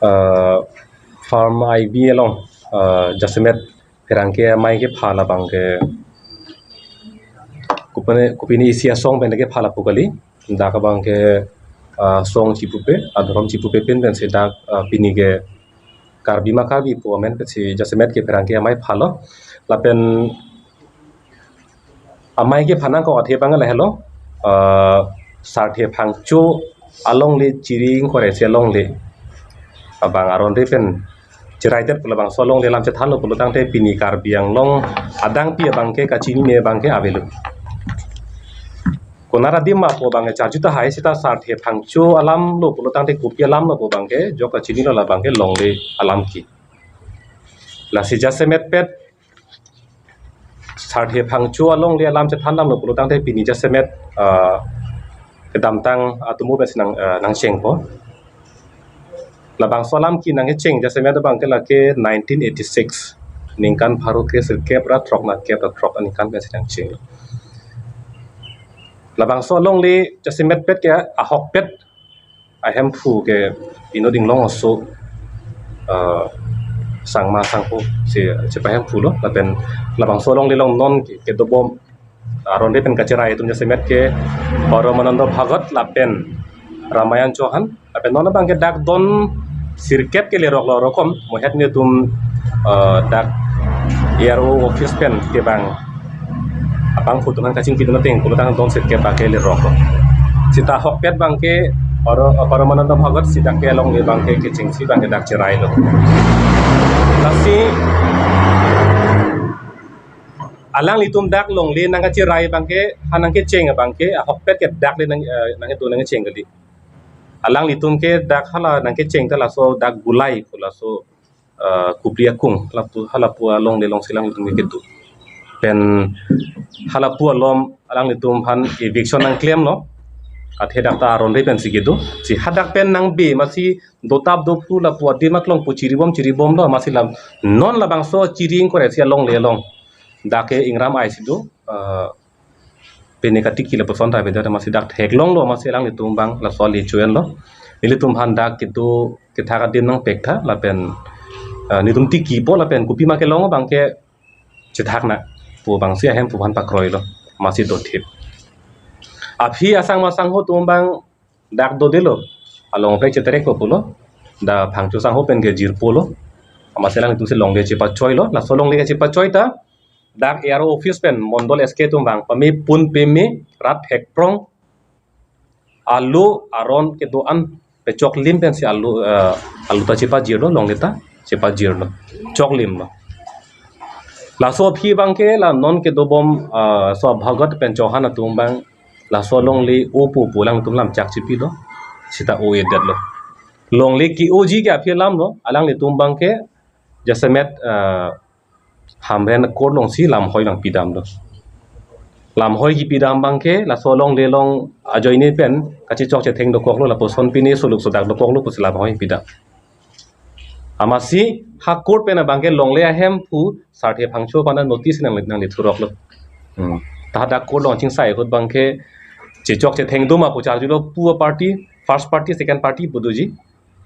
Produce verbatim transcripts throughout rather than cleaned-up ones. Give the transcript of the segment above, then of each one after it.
uh, farm I B along, uh, jasemet pherangke amei kepha labang ke kopine, kopine isi asong pen kepha lapu kali. Dak abang ke, uh, song chipupe, adhorom chipupe pen pensi dak, uh, pini ke Karbi ma Karbi pu amen pensi jasemet ke pherangke amei phalo. Lapen amei kepha nangkok athe abang lahelo, uh, Sarthe Phangcho alongle, Chiring Koresi alongle abang aron re pen chiraidet pu labangso alongle alam chethanlo pulo tangte pini Karbi Anglong adangpi abang ke kachinine abang ke avelo. Konat adim ma pu abang ke charju tahai, seta Sarthe Phangcho alamlo pulo tangte kopi alamlo pu abang ke jok kachinilo labang ke longle alam ke. Lasi jasemet pet Sarthe Phangcho alongle alam chethan damlo pulo tangte pini jasemet, ah, kedamtang atomo pensi nang, ah, nangchengpo. Labangso alam ke nangkecheng jasemet abang ke lake nineteen eighty-six, ningkan pharo kresirkep ra throk, na kep ra throk aningkan pensi nangcheng. Labangso alongle jasemet pet ke ahokpet ahemphu ke inut inglong aso, eh, sangma sangho si chepahemphulo, lapen labangso alongle along non ke, kedobom aron re pen kacherai atum jasemet ke Paramananda Bhagat lapen Ramayan Chauhan, lapen non abang ke dak don sirkep ke leroklo rokom, mohet netum, eh, dak A R O office pen kevang abangphu atum aphan kachingki dun ateng pulo tang don sirkep abang ke leroklo. Seta ahokpet abang ke Para, Paramananda Bhagat si dak ke alongle abang ke kechengsi abang ke dak cherailo. Lasi alanglitum dak longle nangkacherai abang ke, ha nangkecheng abang ke ahokpet ke dak le nang, eh, nangkedo nangkecheng kali. Alanglitum ke dak hala nangkecheng ta laso dak Gulai pu laso, eh, Kupri akung, halapu, halapu alongle alongsi alanglitum kedo. Pen halapu alom alanglitum aphan eviction nangklemlo. Athe dak ta aron re pensi kedo. Si hadak pen nangbe masi dotap dophru lapu adim aklong pu chiribom chiribomlo, masi lam non labangso Chiring Koresi alongle along dak ke ingram ai si do, eh, pini katiki lapuson ta beda masi dak theklonglo, masi alanglitum abang laso ali chuenlo. Nelitum aphan dak kedo kethak adim nangpek tha lapen, eh, netum tikipo lapen kopima kelong abang ke chethak nang pu abangsi ahemphu aphan pakroilo, masi dothip. Aphi asangma sangho atum abang dak dodelo, along pek cheterekpo pulo, dak Phangcho sangho pen ke jirpolo, amatsi alanglitum si longle chepachoilo, laso longle kechepachoi ta dak A R O office pen mondol S K atum vang pame pun peme rat hekprong, alu aron kedo-an pechoklim pensi alu, eh, alu ta chepajirlo, longle ta chepajirlo, choklimlo. Laso aphi abang ke la non kedobom, eh, so Bhagat pen Chauhan atum abang laso longle opo pu alangtum lam chak chipilo, seta o-edetlo. Longle ke-oji ke aphi alamlo, alanglitum abang ke jasemet, eh, Hamren Court alongsi lamhoi abang pidamlo. Lamhoi kipidam abang ke laso longle along ajoine pen kachechok chetheng dokoklo, lapuson pine soluk sodak dokoklo pusi lamhoi pidam. Amatsi ha court pen abang ke longle ahemphu Sarthe Phangcho aphan notice nang, nanglethuroklo. Hmm. Ta hadak court along chingsai ahut abang ke chechok chetheng doma pu charjulo, pu party, first party, second party pu doji.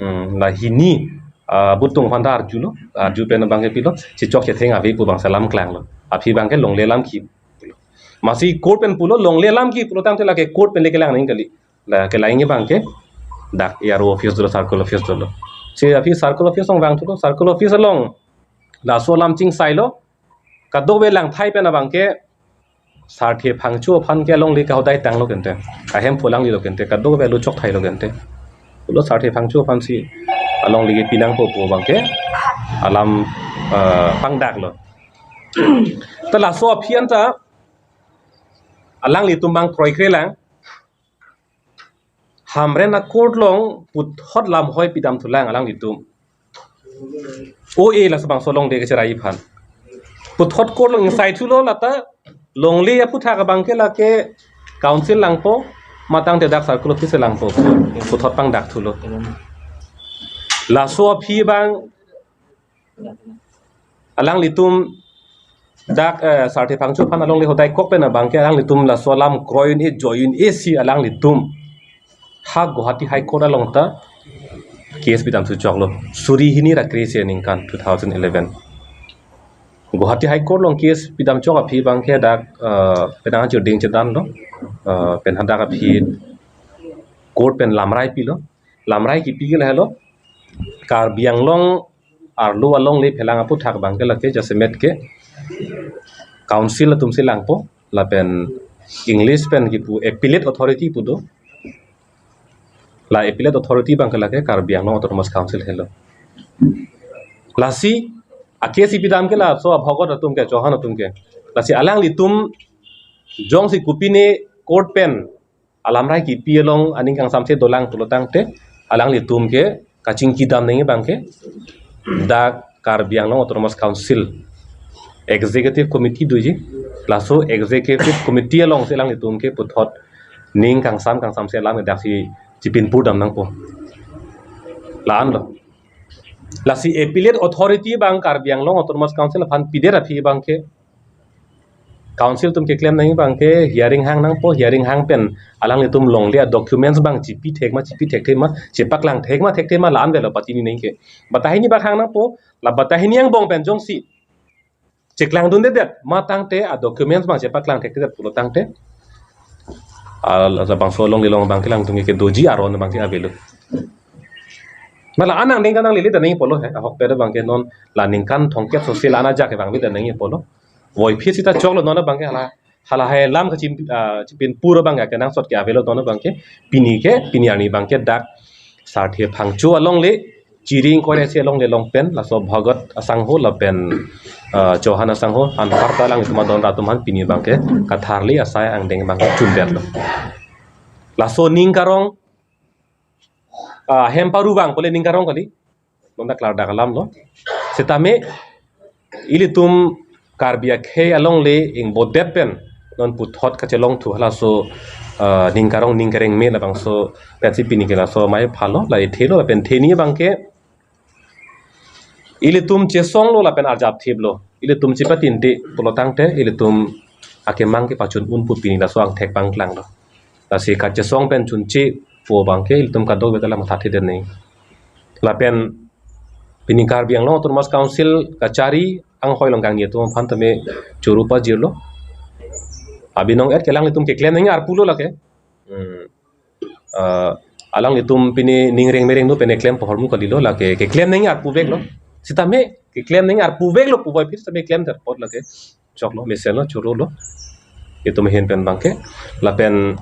Hmm, la hini, ah, butung aphan ta arjulo, arju pen abang ke pilo, chechok chetheng ave pu abang si alam klanglo. Aphi abang ke longle alam ke pulo. Amatsi court pen pulo longle alam ke pulo tangte lake court pen le kelang nangji kali. La kelang abang ke dak A R O office dolo, circle office dolo. Si aphi circle office along vangthulo, circle office along laso alam chingsailo, kadokave langthai pen abang ke Sarthe Phangcho aphan ke alongle kahodai tanglo kente, ahemphu alanglelo kente, kadokave alu chokthailo kente. Pulo Sarthe Phangcho aphansi alongle kepinangpo pu abang ke alam, eh, pangdaklo. Ta laso aphi anta alanglitum abang kroikrelang, Hamren a-court along puthot lamhoi pidamthulang alanglitum. O-e, laso bangso longle kecherai aphan. Puthot court along ingsaithulo, lata longle aphuthak abang ke lake council langpo, matang te dak circle office langpo. Puthot pangdakthulo. Laso aphi abang alanglitum dak, eh, Sarthe Phangcho aphan alongle hodaikok pen abang ke alanglitum laso alam kroi un-e, joi un-e si alanglitum ha Guwahati High Court along ta Case pidam su choklo. Suri hini ra kre-isi aningkan two thousand eleven. Guwahati High Court along case pidam chok aphi abangke dak, eh, penang chuding chedan lo. Eh, pen hadak aphi court pen lamrai pilo. Lamrai kipi ke lahelo. Karbi Anglong arlo alongle phelang aphuthak abangke lake jasemet ke council atum si langpo. Lapen English pen kipu appellate authority pu do. La appellate authority abangke lake Karbi Anglong Autonomous Council helo. Lasi a case ipidam ke laso abhogot atum ke, Chauhan atum ke. Lasi alanglitum jongsi kopine court pen alamrai kipi along aning kangsamse dolang pulo tangte, alanglitum ke kachingkidam nangji abangke dak Karbi Anglong Autonomous Council Executive Committee doji, laso Executive Committee alongsi alanglitum ke puthot ning kangsam kangsamse alam daksi chipinpur dam nangpo. La-an lo. Lasi appellate authority abang Karbi Anglong Autonomous Council aphan pidet aphi abangke council atum keklem nangji abangke hearing hang nangpo, hearing hang pen alanglitum longle a documents abang chipi thek ma, chipi thekthe ma, chepaklang thek ma, thekthe ma, la-an avelo patini nangji ke. Batai hini bak hang nangpo, la batai hini angbong pen jongsi cheklangdundedet ma tangte a documents abang chepaklang thekthedet pulo tangte, ah, labangso alongle along abangke alangtum ke doji, aron abangke avelo. Ma la-an angdeng kananglele dan nangji apotlo he, ahokpet abangke non la ningkan thomkep sose la-an ajak ke vangve dan nangji apotlo. Voiphit sita choklo non abangke hala, hala hai alam kachim, ah, chipinpur abangke kenangsot ke avelo non abangke pini ke, pini arni abangke dak Sarthe Phangcho alongle, Chiri ingkoi ra isi alongle along pen, laso Bhagat asangho lapen, ah, Chauhan asangho, anparta alanglitum adon atum aphan pini abangke katharli asai angdeng abangke chundetlo. Laso ning karong, ah, hem paru abang pule ning karong kali. Non dak klardak alam lo. Sitame ilitum Karbi akhei alongle ingbodet pen non puthot kachelongthu halaso, ah, ning karong ning kereng me labangso pensi pini ke laso amei phalo, la ithelo lapen theni abangke ilitum chesonglo lapen arjap thiplo. Ilitum chepatinte pulo tangte ilitum akemang kepachun un pu pini laso angthek pangklanglo. Lasi kachesong pen chunche pu abangke ilitum kadokave ta la matha thedet nangji. Lapen pini Karbi Anglong Autonomous Council kachari anghoi along kangni atum aphan tame choro pajirlo. Abinong et ke alanglitum keklem nangji arpulo lake. Hmm. Ah, alanglitum pini ning reng mereng do pen keklem pahormu kalilo, lake keklem nangji arpuveklo. Sitame keklem nangji arpuveklo pu voiphit sitame klemdet apot lake choklo, mesenlo, chorolo. Itum ahin pen abangke. Lapen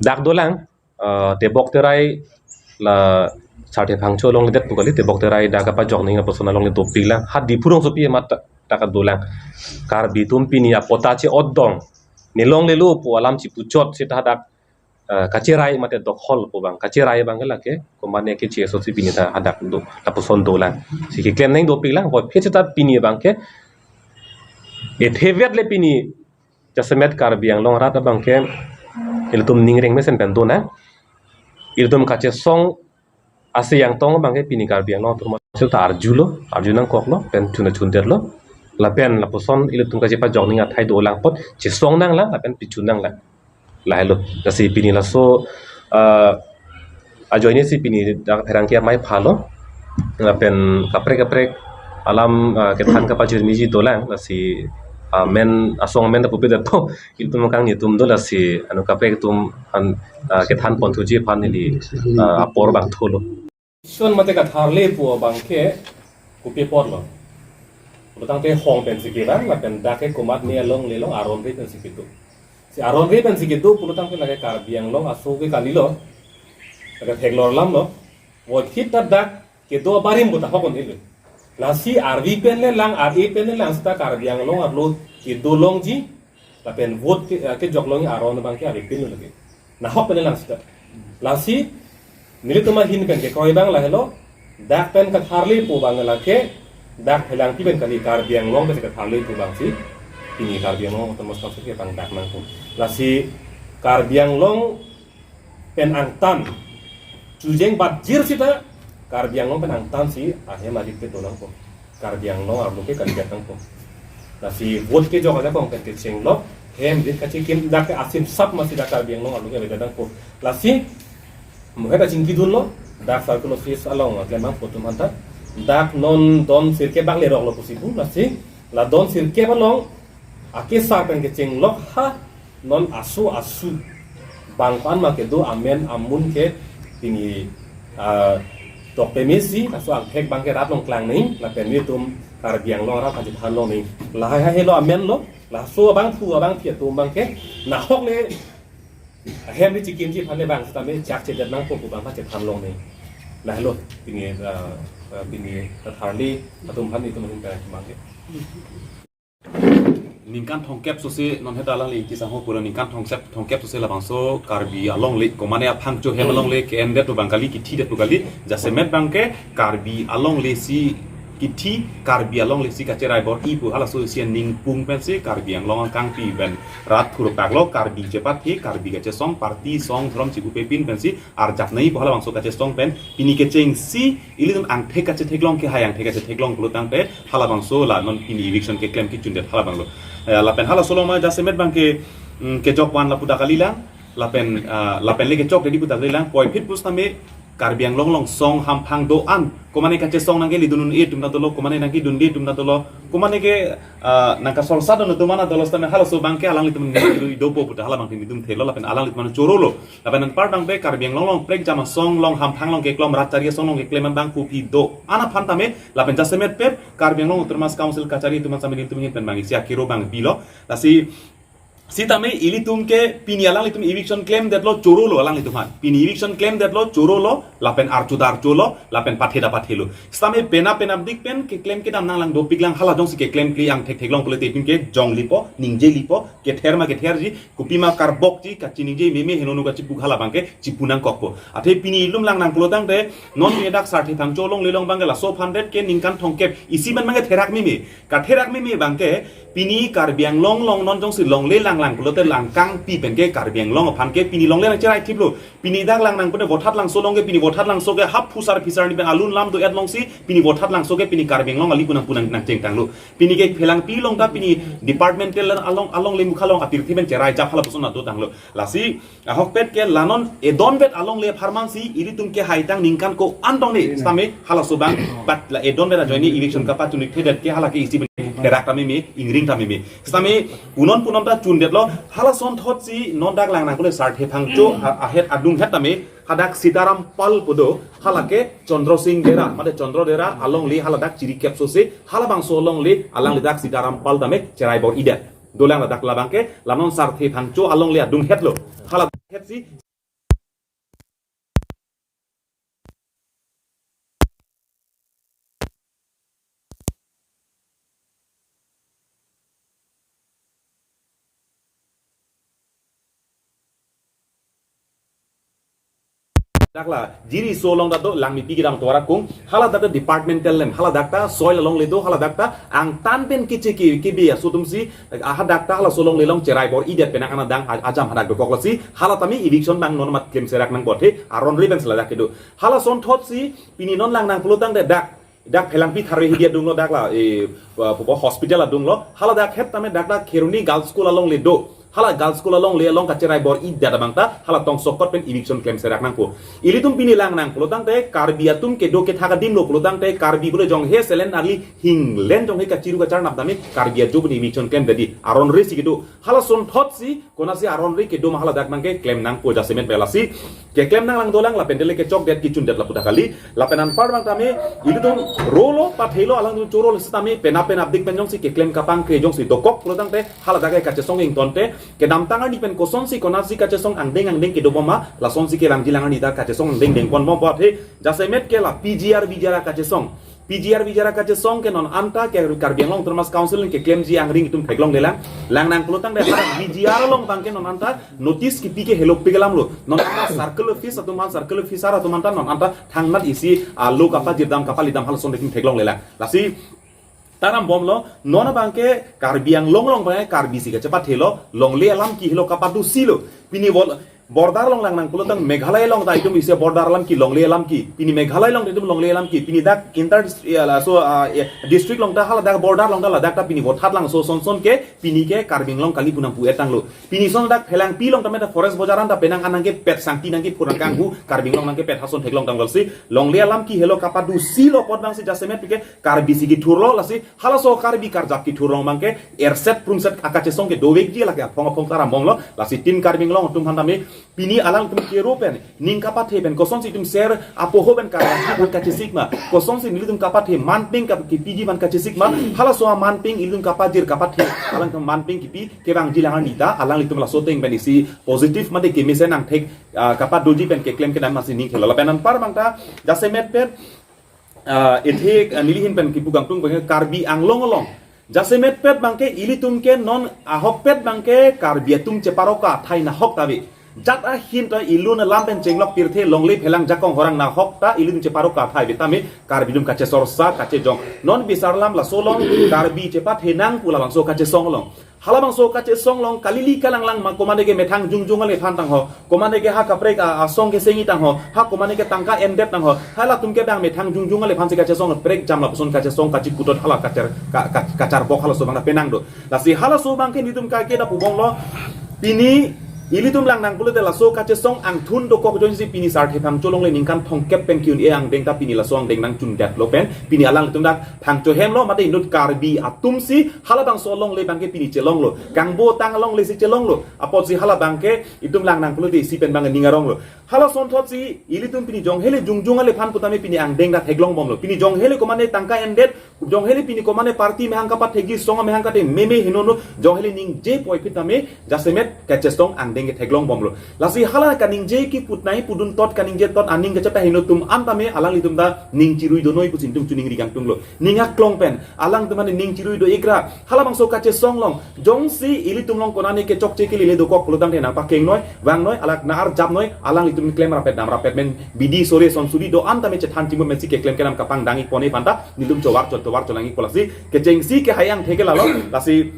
dak dolang, ah, tebok terai la Sarthe Phangcho alongledet pu kali, tebok terai dak kapajok nangji lapuson alongle dopiklang. Ha Diphu rongsopi amat ta, ta kadolang. Karbi atum pini apota che-otdong, ne longlelo pu alam chipuchot seta dak, ah, kacherai mate dokhol pu abang, kacherai abangke lake komatne keche asosi pini ta hadak do, lapuson dolang. Si keklem nangji dopiklang, voiphit seta pini abangke ethevet le pini jasemet Karbi Anglong arat abangke ilitum ning reng mesen pen donang. Ilitum kachesong ase yang tong abangke pini Karbi Anglong Autonomous Council ta arjulo, arju nangkoklo, pen chun ta chundetlo. Lapen lapuson ilitum kachepajok nangji athai dolang apot chesong nanglang lapen pichun nanglang. Lahelo. Lasi pini laso, ah, ajoine si pini dak pherangke amei phalo. Lapen kaprek kaprek alam, ah, kethan kapajirmiji dolang, lasi, ah, amen asong amen ta pupedet po. Ilitum kangni atum do, lasi anu kaprek atum aphan, ah, kethan ponthuji aphan neli, ah, apor bangthulo. Son mate katharle pu abangke kopi apotlo. Pulo tangte hong pensi kevang, lapen dak ke komatne alongle along aron ave pensi kedo. Si aron ave pensi kedo pulo tangte lake Karbi Anglong aso ke kalilo. Lake theklong alamlo. Voiphit ta dak kedo abarim pu ta hokon ilo. Lasi arvi pen le lang, ar-e pen le lang seta Karbi Anglong arlo kedo longji, lapen vote ke, eh, kejok longji aron abangke arvi pen le lake. Nahok pen le lang seta. Lasi nelitum ahin pen kekroi abang lahelo, dak pen katharle pu abang lake, dak phelangpi pen kali, Karbi Anglong pen katharle pu abangsi pini Karbi Anglong Autonomous Council kepangdak nangpo. Lasi Karbi Anglong pen angtan chujeng batjir seta Karbi Anglong pen angtan si ahem arit ke do nangpo. Karbi Anglong arlo ke kalidet nangpo. Lasi vote kejok ajakong pen kechenglo, hem rit kachekim dak ke asim sap masi dak Karbi Anglong arlo ke avedet nangpo. Lasi muhet achingkidunlo, Dak circle office along klem abangphu atum aphanta, dak non don sirkep bang lerok lo pusi pu, lasi la don sirkep along akesar pen kechenglok ha non asu asu bang pan ma kedo amen amun ke pini, ah, tok pemesi laso angthek bang ke rat along klang nangji, lapen nelitum Karbi Anglong arat aphan chethan long nangji. Lahai hai helo amen lo, laso abangphu abangphi atum bang ke nahok le ahem ni chikimji aphan le bang sitame chak chedet nangpo pu bang aphan chethan long nangji. Lahelo pini, ah, ah, pini tharli atum aphan nelitum ahin pen bang ke. Ningkan thomkep sose non heta alangli kisang ho pura ningkan thomkep, thomkep sose labangso Karbi alongle, komane aphangcho hem alongle ke-endet pu bang kali, kithi det pu kali, jasemet bang ke Karbi alongle si kithi, Karbi alongle si kacherai bor-i pu halaso isi aningpung pensi Karbi Anglong angkangpi pen rat thurpak lo, Karbi chepathe, Karbi kachesong, party song, dhrom chipu pepin pensi arjap nangji pu halabangso kachesong pen pini kechengsi ilitum angthek kachetheklong ke hai angthek kachetheklong pulo tangte halabangso la non pini eviction keklem kechundet halabang lo. Eh, lapen halaso along ma jasemet bang ke, mm, kejok van lapu ta kalilang, lapen, ah, lapen le kechok dedi pu ta kalilang, puvoiphit pusitame Karbi Anglong along song hamphang do-an, komane kachesong nangkelidun un-e atum ta dolo, komane nangkedunde atum ta dolo, komane ke, ah, nangkasorsa dun atum ta dolo sitame halaso bang ke alanglitum nangkelu idopo pu ta halabang ke nelitum thelo, lapen alanglitum choro lo. Lapen anpar tangte Karbi Anglong along prekjam asong along hamphang along keklem, rat chari asong along keklem abangphu aphi do-an aphan tame, lapen jasemet pet Karbi Anglong Autonomous Council kachari atum an sitame nelitum ahin pen bang isi akiro bang pilo. Lasi sitame ilitum ke pini alanglitum eviction klemdetlo, choro lo alanglitum aphan. Pini eviction klemdetlo, choro lo, lapen archu ta archu lo, lapen pathe ta pathe lo. Sitame penap penapdik pen keklem kedam nanglang dopik lang, hala jongsi keklem kli angthek theklong pulote itum ke jong lipo, ningje lipo, kether ma ketherji, kopima karbokji, kachiningje meme, heno nu kachipu halabang ke chipu nangkokpo. Athe pini ilum langnang pulo tangte, non pini dak Sarthe Phangcho alongle along bang ke laso aphan det ke ningkan thomkep isi man bang ke therak meme. Katherak meme bang ke pini Karbi Anglong along non jongsi longle langlang pulote angkangpi pen ke Karbi Anglong aphan ke pini longle nangcherai thiplo. Pini dak langnang pune Vothatlangso along ke pini Vothatlangso ke hap phusar phisar ni pen alun lam do-et longsi pini Vothatlangso ke pini Karbi Anglong ali kunang punang nangchengtanglo. Pini ke phelangpi along ta pini departmental along, alongle mukha along apirthe pen cherai jap halapuson ado tanglo. Lasi ahokpet ke la non edonvet alongle apharman si ilitum ke haitang ningkan ko-an tong ne sitame halaso bang, but la edonvet ajoine eviction kapachunthedet ke hala ke isi pen therak ta meme, ingring ta meme. Sitame punon punon ta chundetlo, halason thotsi non dak langnang pune Sarthe Phangcho a-, ahet adunghet tame hadak Sitaram Pal pu do, hala ke Chandra Sing Dera, mate Chandra Dera alongle, hala dak chirikep sose, halabangso alongle alangli dak Sitaram Pal tame cherai bor-idet. Dolang ladak labang ke, la non Sarthe Phangcho alongle adunghet lo. Hala hetsi dak la jiri so along ta do, Langmepi kedam tovar akung, hala dak ta departmental land, hala dak ta soil alongle do, hala dak ta angtan pen kiche ki, kibi aso atum si, hadak ta halaso alongle along cherai bor-idet pen an adang a-, ajam hadak dokok lasi, hala tame eviction bang non mat klemserak nangpo athe, aron re pen si ladak kedo. Halason thotsi, pini non langnang pulo tangte dak, dak phelangpi thare hidi adung lo dak la, e, pa, pa, pa, hospital adung lo. Hala dak het tame dak dak Kheroni Girls School alongle do. Hala Girls School alongle along kacherai bor-idet abang ta, hala tongsokot pen eviction klemserak nangpo. Ilitum pini langnang pulo tangte, Karbi atum kedo kethak adim lo pulo tangte, Karbi pulo jong he selen arli hinglen jong he kachiru kacharnap tame, Karbi ajo pini eviction klem dedi. Aron re si kedo. Halason thotsi, konatsi aron re kedo ma hala dak bang ke klem nangpo jasemet pen lasi. Keklem nanglang dolang lapen dele kechokdet kechundet lapu ta kali. Lapen anpar bang tame, ilitum rolo pathelo alangtum choro lo sitame penap penapdik pen jongsi keklem kapangkre jongsi dokok pulo tangte hala dak ke kachesong ingtonte. Kedamtang arni pen kosonsi konatsi kachesong angdeng angdeng kedo bom ma, lasonsi kevangji lang arni ta kachesong angdeng dengpon bompo athe. Jasemet ke la P G R V G R kachesong. P G R V G R kachesong ke non anta ke Karbi Anglong Autonomous Council keklemji angring itum theklonglelang. Langnang pulo tangte hala V G R along bang ke non anta notice kipi ke helopik alam lo. Non anta circle office atum an, circle officer atum anta non anta thangnat isi alo kapajir dam kapali dam halason itum theklonglelang. Lasi taram bomlo, non abang ke Karbi Anglong along bang ke Karbi si kachepathelo, longle alam ke helo kapadusi lo. Pini vol Border along lang nangpulo tang Meghalaya along ta itum isi border alam ke longle alam ke. Pini Meghalaya along ta itum longle alam ke. Pini dak inter, ya, laso, ah, ya, district along ta hala dak border along ta ladak ta pini vothat langso ason ason ke pini ke Karbi Anglong kali pu nangpu-et tanglo. Pini ason dak Phelangpi along ta meta forest bojar an ta penang an nangkepet, sangti nangkephur nangkanghu, Karbi Anglong nangkepet ason theklong tanglo si. Longle alam ke helo kapadu si lo apot abang si jasemet pike Karbi si kethurlo lasi halaso Karbi karjap kethur along abang ke erset prungset akachesong ke dovekji lake aphong aphong ta rambomlo lasi Team Karbi Anglong atum aphan tame pini alangtum kero pen ning kapathe pen kosonsi itum ser apoho pen karjap aphan kachesik ma, kosonsi nelitum kapathe manpeng kap-, kipiji aphan kachesik ma, halaso amanpeng ilitum kapajir kapathe alangtum manpeng kipi kevangji alang arni ta alanglitum laso ateng pen isi positive mate kemesen angthek, ah, kapadoji pen keklem kedam masi ning thelo lapen anpar abang ta jasemet pen ah, ethe, ah, neli ahin pen kipu kangtung abang ke Karbi Anglong along. Jasemet pet abang ke ilitum ke non ahok pet abang ke Karbi atum cheparoka athai nahok ta ave. Jat ahin ta ilun alam pen chenglok pirthe longle phelang jakong horang nahok ta ilitum cheparoka athai ave tame Karbi atum kachesorsa kachejong. Non bisar alam laso along Karbi chepathe nang pu labangso kachesong along. Halabangso kachesong along kalili kalanglang ma komane ke methang jungjung ale phan tangho. Komane ke ha kaprek a, asong ke sengi tangho. Ha komane ke tangka endet tangho. Halatum ke abang methang jungjung ale phan si kachesong prek jam lapuson kachesong kachikutot hala kachar, ka, ka, kacharbok halaso abang ta penang do. Lasi halaso abang ke nelitum ka ke ta pubomlo. Pini ilitum lang nangpulote laso kachesong angthun dokok ajoinesi pini Sarthe Phangcho alongle ningkan thomkep pen ki-un-e angdeng ta pini laso angdeng nangchundetlo pen. Pini alanglitum dak Phangcho hemlo mate inut Karbi atum si halabangso alongle abang ke pini chelonglo. Kangbotang alongle si chelonglo. Apotsi hala abang ke itum lang nangpulote isi pen abang ning aronglo. Hala asonthotsi ilitum pini jonghele jungjung ale phan pu tame pini angdeng dak theklongbomlo. Pini jonghele komane tangka endet, jonghele pini komane party amahang kapathekji, song amahang kate meme henono, jonghele ningje puvoiphit tame jasemet kachesong angdeng ke theklongbomlo. Lasi hala kaningje kipu tnai pudun tot kaningje tot aning kachepaheno atum an tame alanglitum ta ning chirui donoi pusi nelitum chuningri kangtunglo. Ning aklong pen alangtum an ning chirui do-ik ra. Halabangso kachesong along jongsi ilitum along konane ke chokche kelile dokok pulo tangte nangpakengnoi, vangnoi, alak na arjapnoi, alanglitum klem rapet dam rapet men bidi sore son suri do-an tame chethan chimbo mensi keklem kedam kapangdang-ik pon aphan ta nelitum chovar cho tovar cholang-ikpo lasi kechengsi kehai angthek ke lalo lasi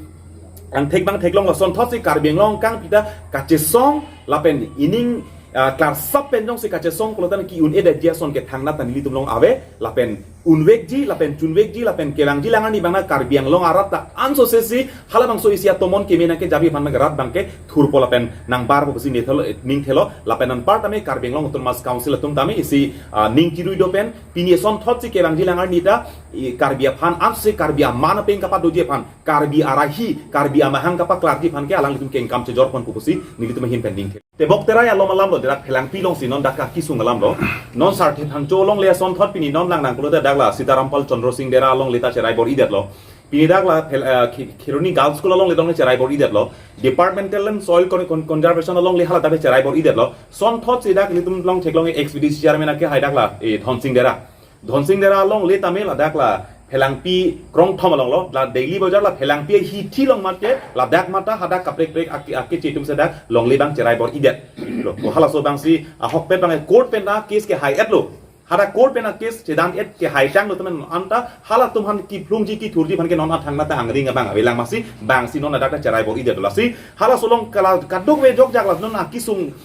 angthek abang theklonglo. Asonthotsi Karbi Anglong kangpi ta kachesong lapen ining, ah, klarsap pen jongsi kachesong pulo tangte ki-un-edetji ason ke thangnat ta nelitum along ave lapen unvekji lapen chunvekji lapen kevangji alang arni abang na Karbi Anglong arat ta anso sesi halabangso isi atomon keme nangkejabi aphan abang rat abang ke thurpo lapen nangbarpo pusi ning thelo, ning thelo lapen anpar tame Karbi Anglong Autonomous Council atum tame isi, ah, ning chirui do pen pini asonthotsi kevangji alang arni ta i Karbi aphan ansi Karbi aman apeng kapadoji aphan Karbi arahi Karbi amahang kapaklarji aphan ke alanglitum kengkam chejor ponpo pusi nelitum ahin pen ning thelo. Tebok terai alom alamlo, dak Phelangpi alongsi non dak akisung alamlo. Non Sarthe Phangcho alongle asonthot pini non lang nangpulote dak la Sitaram Pal Chandra Sing Dera alongle ta cherai bor-idetlo. Pini dak la Phel-, eh, Khe-, Kheroni Girls School alongle tong cherai bor-idetlo. Departmental and Soil Con-, Con-, Conservation alongle hala dak cherai bor-idetlo. Asonthotsi dak nelitum along theklong ex B D C chairman akehai dak la, eh, Dhonsing Dera. Dhonsing Dera alongle tame ladak la Phelangpi krongthom alonglo, la Daily Bazar la Phelangpi hithi along mate, ladak mata hadak kaprek prek ake, akeche atum si dak longle abang cherai bor-idet. Lo, ko halaso abangsi, ahokpet abang court pen ta case kehai-etlo. Hadak court pen a case chedan-et kehai tanglo temen anta, halatum aphan kiphlungji kithurji aphan ke non athangnat ta angring abang avelang masi, bangsi non adak ta cherai bor-idet lasi, halaso along kala kadokave jokjak la non akisung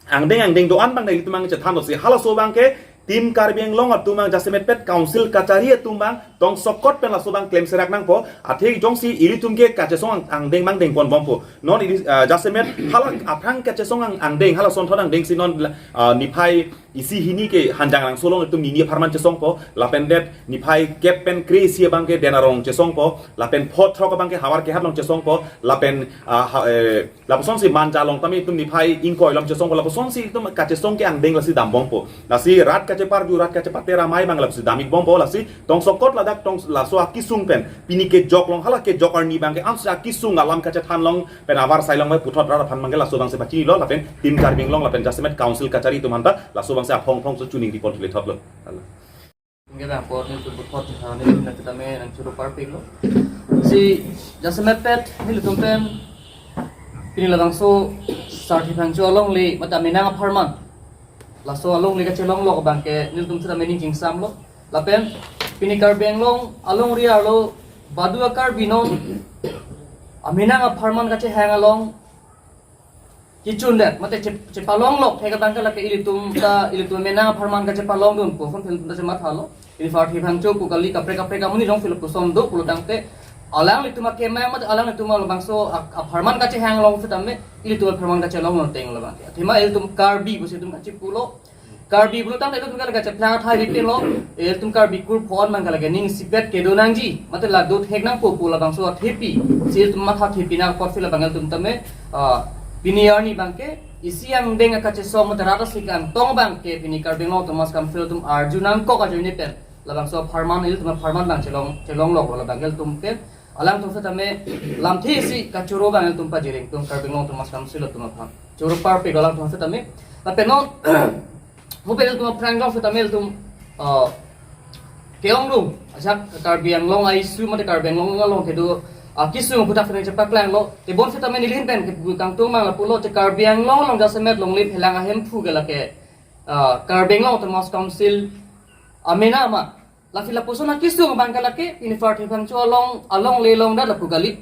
angdeng angdeng do-an abang nelitum abang chethanlo si halaso abang ke Team Karbi Anglong atum abang jasemet pet council kachari atum abang tongsokot pen laso abang klemserak nangpo, athe jongsi ilitum ke kachesong ang-, angdeng abang dengponbompo. Non ili, ah, jasemet hala aphrang kachesong ang-, angdeng hala asonthot angdeng si non, ah, niphai isi hini ke Hanjangrangso along itum nini apharman chesongpo, lapen det niphai kep pen kre-isi abang ke Den Arong chesongpo, lapen pho throk abang ke Howraghat along chesongpo, lapen, ah, ha, eh, lapusonsi Manja along tame itum niphai ingkoi along chesongpo, lapusonsi itum kachesong ke angdeng lasi dambompo. Lasi rat kacheparju, rat kachepater amei abang lapusi dam-ikbompo, lasi tongsokot ladak tong laso akisung pen pini kejok along hala kejok arni abang ke ansi akisung alam kachethan along pen avarsai along bai puthot rat aphan abang ke laso abangsi pachinilo, lapen Team Karbi Anglong lapen jasemet council kachari atum aphan ta laso abangsi aphong aphongso chuning ripon thule thotlo. Halo. Nge bang apor nelitum puthot, ah, nelitum nangchetame nangchoro parpiklo. Si jasemet pet nelitum pen pini labangso Sarthe Phangcho alongle mate Amenang apharman, laso alongle kachelonglok abang ke nelitum chetame ning chingsamlo. Lapen pini Karbi Anglong alongri arlo baduta Karbi non Amenang apharman kachehang along kechundet, mate che-, chepalonglok, thek abang ke lake ilitum ta, ilitum mena apharman kachepalongdunpo, kon ilitum ta chemathalo. Pini Pharthe Phangcho pu kali, kaprek kaprek amonit jongsi lapuson do pulo tangte, alanglitum akemang mate alanglitum labangso a-, apharman kachehang along setame, ilitum apharman kachelong non teng labang. Athema ilitum Karbi pusi itum kachipulo. Karbi pulo tangte ilitum kali kacheplang athai ripin lo, ilitum Karbi kur phon abang ke lake ning isipet kedo nangji, mate la dothek nangpo pu labangso athepi, si ilitum matha thepi nang apotsi labang ilitum tame, ah, pini arni abang ke, isi angdeng akachesong mate rat asi kangtong abang ke pini Karbi Anglong Autonomous Council atum arju nangkok ajoine pen labangso apharman, ilitum apharman abang chelong, chelonglok lo labang ilitum pen. Alangtum setame lamthe isi kachoro abang ilitum pajireng atum Karbi Anglong Autonomous Council atum aphan. Choro parpik alangtum setame. Lapen non, mo pen ilitum aphrang jong setame ilitum, ah, ke-ong dung, ajak Karbi Anglong a-issue mate Karbi Anglong along kedo, ah, kesung aphuthak setame chepaklanglo. Tebon setame neli ahin pen kepu kangtung abang lapulo, te Karbi Anglong along jasemet longle phelang ahemphu ke lake, ah, Karbi Anglong Autonomous Council amena ma. Lasi lapuson akesung abang ke lake, pini Pharthe Phangcho along, alongle longdat lapu kali.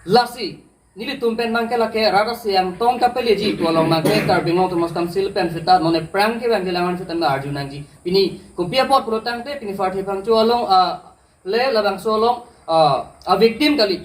Lasi, nelitum pen abang ke lake, rat asi angtong kapeleji pu along abang ke, Karbi Anglong Autonomous Council pen seta, non aphrang kevangji alang setame arju nangji. Pini, kopi apot pulo tangte, pini Pharthe Phangcho along, ah, le labangso along, ah, a-victim kali.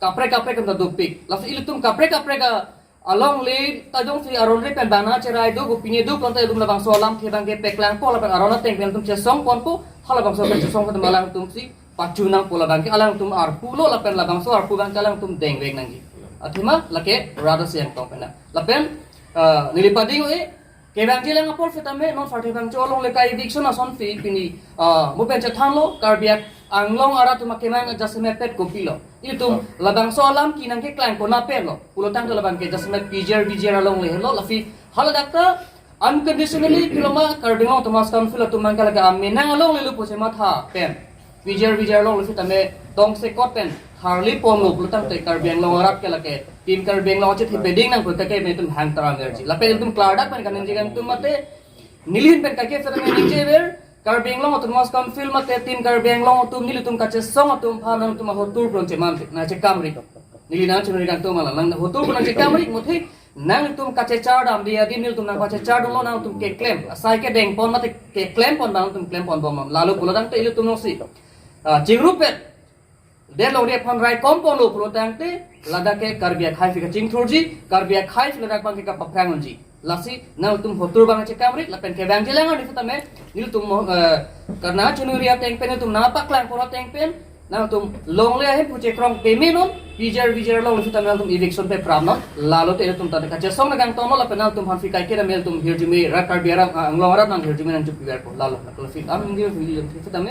Kaprek kaprek atum ta dopik. Lasi ilitum kaprek kaprek a, alongle ta jongsi aron re pen bana cherai do, kopine do, pulote ilitum labangso alamthe abang ke paklangpo, lapen aron ateng pen ilitum chesongponpo, halabangso pen chesong pen alangtum si pachu nangpo labang ke, alangtum arpu lo, lapen labangso arpu abang ke alangtum dengvek nangji. Athema lake rat asi angtong pen. Lapen, ah, neli pading e, kevangji alang apor setame non Pharthe Phangcho alongle ka-eviction asonsi pini, ah, mo pen chethanlo, Karbi Anglong arat atum akemang jasemet pet kopilo. Ilitum labangso alam ke nangkeklang konat pen lo. Pulo tangte labang ke jasemet P G R V G R alongle helo, lasi haladak ta unconditionally piloma Karbi Anglong Autonomous Council atum abang ke lake amena alongle lo pu chematha pen P G R V G R alongle setame tongsekot pen harli ponlo pulo tangte Karbi Anglong arat ke lake Team Karbi Anglong achethe peding nangkok ke ilitum hang taram verji. Lapen ilitum klardak pen kaningje kangtung mate, neli ahin pen kake setame ningjever, Karbi Anglong Autonomous Council mate Team Karbi Anglong atum nelitum kachesong atum aphan nangtum ahotur pron cheman nangchekamri. Neli nangchunri kangtung abang, nang hotur pron nangchekamri, muthe nangtum kachechar dam dia di nelitum nangpachechar dunlo, nangtum keklem. Asai kedengpon mate keklempon abang nangtum klemponbom. Lalo pulo tangte ilitum noksi, ah, chingrupet det longri aphan raikomponlo pulo tangte, ladak ke Karbi akhei aphi kachingthurji, Karbi akhei aphi ladak abang ke kapaphrang unji. Lasi nangtum hotur abang chekamri, lapen kevangji alang arni setame, nelitum mo, eh, karna chunuri ateng pen, nelitum nangpaklangpon ateng pen, nangtum longle ahemphu chekrong peme non, P G R V G R alongle setame nangtum eviction pe pram non, lalo te ilitum ta kachesong nangkangtong non, lapen nangtum aphan aphi kaike setame ilitum hirjume, rat Karbi arat, ah, Anglong arat nang hirjume nangjupiverpo, lalo, lalo aphi, am ningje, setame